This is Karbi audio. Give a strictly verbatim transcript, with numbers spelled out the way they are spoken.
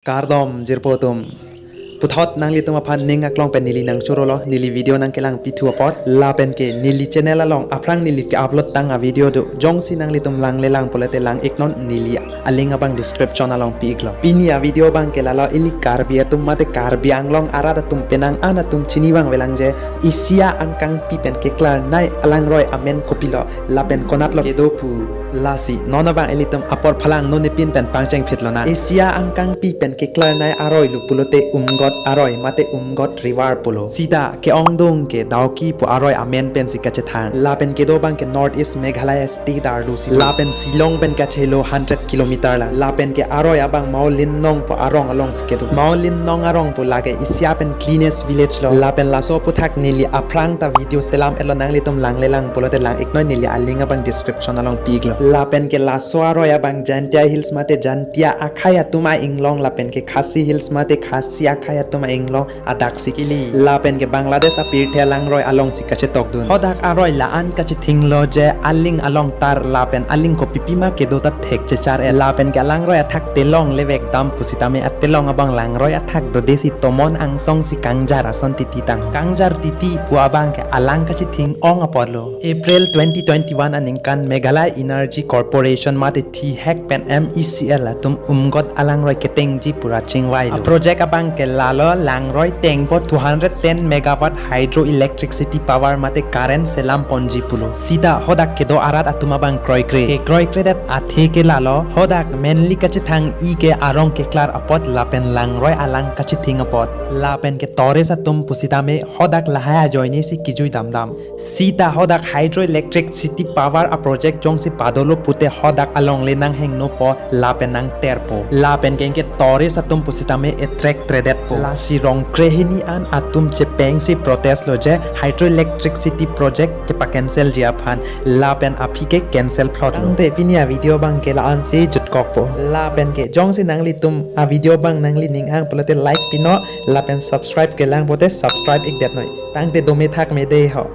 Kardom jirpo atum. Puthot nanglitum aphan ning aklong pen neli nangchorolo, neli video nangkelang pithu apot, lapen ke neli channel along aphrang neli ke-upload tang a-video do, jongsi nanglitum langle lang pulote lang-iknon, neli aling abang description along pi-iklo. Pini a-video abang ke lalo, ili Karbi atum mate Karbi Anglong arat atum penang an atum chini vangvelang je Asia angkangpi pen keklarnei alangroi amen kopilo, lapen konatlo kedo pu. Lasi non abang ilitum apor phalang non ipin pen pangcheng phitlo na. Asia angkangpi pen keklarnei aroi lo pulote Umgot aroi mate Umgot River pulo. Sita ke-ongdung ke Dawki pu aroi amen pensi kachethang. Lapen kedo abang ke North East Meghalaya State arlo si. Lapen Shillong pen kachelo hundred kilometer lang. Lapen ke aroi abang Mawlynnong pu arong alongsi kedo. Mawlynnong arong pu lake Asia pen cleanest village lo. Lapen laso aphuthak neli aphrang ta video selam-etlo, nanglitum langle lang pulote lang-iknoi, neli aling abang description along pi-iklo. Lapen ke laso aroi abang Jaintia Hills mate Jaintia akhei atum a-inglong lapen ke Khasi Hills mate Khasi akhei atum a-inglong adak si kili. Lapen ke Bangladesh apirthe alangroi alongsi kachetokdun. Hadak aroi la-an kachethinglo je aling along tar lapen aling kopipima kedo ta thek chechar-et. Lapen ke alangroi athak telong levek dam pusitame atelong abang langroi athak dodesi tomon angsong si kangjar ason titi tang. Kangjar titi pu abang ke alang kachething ong apotlo. April twenty twenty-one aningkan Meghalaya Energy Corporation mate T hek pen M E C L atum Umgot alangroi ketengji pura chingvailo. A-project abang ke lalo langroi tengpo two hundred ten megawatt hydroelectricity power mate current selam ponji pulo. Sita hadak kedo arat atum abang kroikre. Ke kroikredet athe ke lalo, hadak mainly kachethang-i ke arong keklar apot lapen langroi alang kachething apot. Lapen ke tourist atum pusitame hadak lahai ajoine si kejui damdam. Sita hadak hydroelectricity power a-project jongsi padolo pute hadak alongle nanghengnopo lapen nangterpo. Lapen ke anke tourist atum pusitame attract-redetpo. Lasi rong krehini an atum chepengsi protest lo je hydroelectricity project kepa-cancel ji aphan, lapen aphi ke cancel phlotlo. Tangte pini a-video abang ke la-ansi jutkokpo. Lapen ke jongsi nanglitum a-video abang nangli ning-ang pulote like pinon, lapen subscribe kelang pote subscribe-ikdetnoi. Tangte dome thakme dei ho.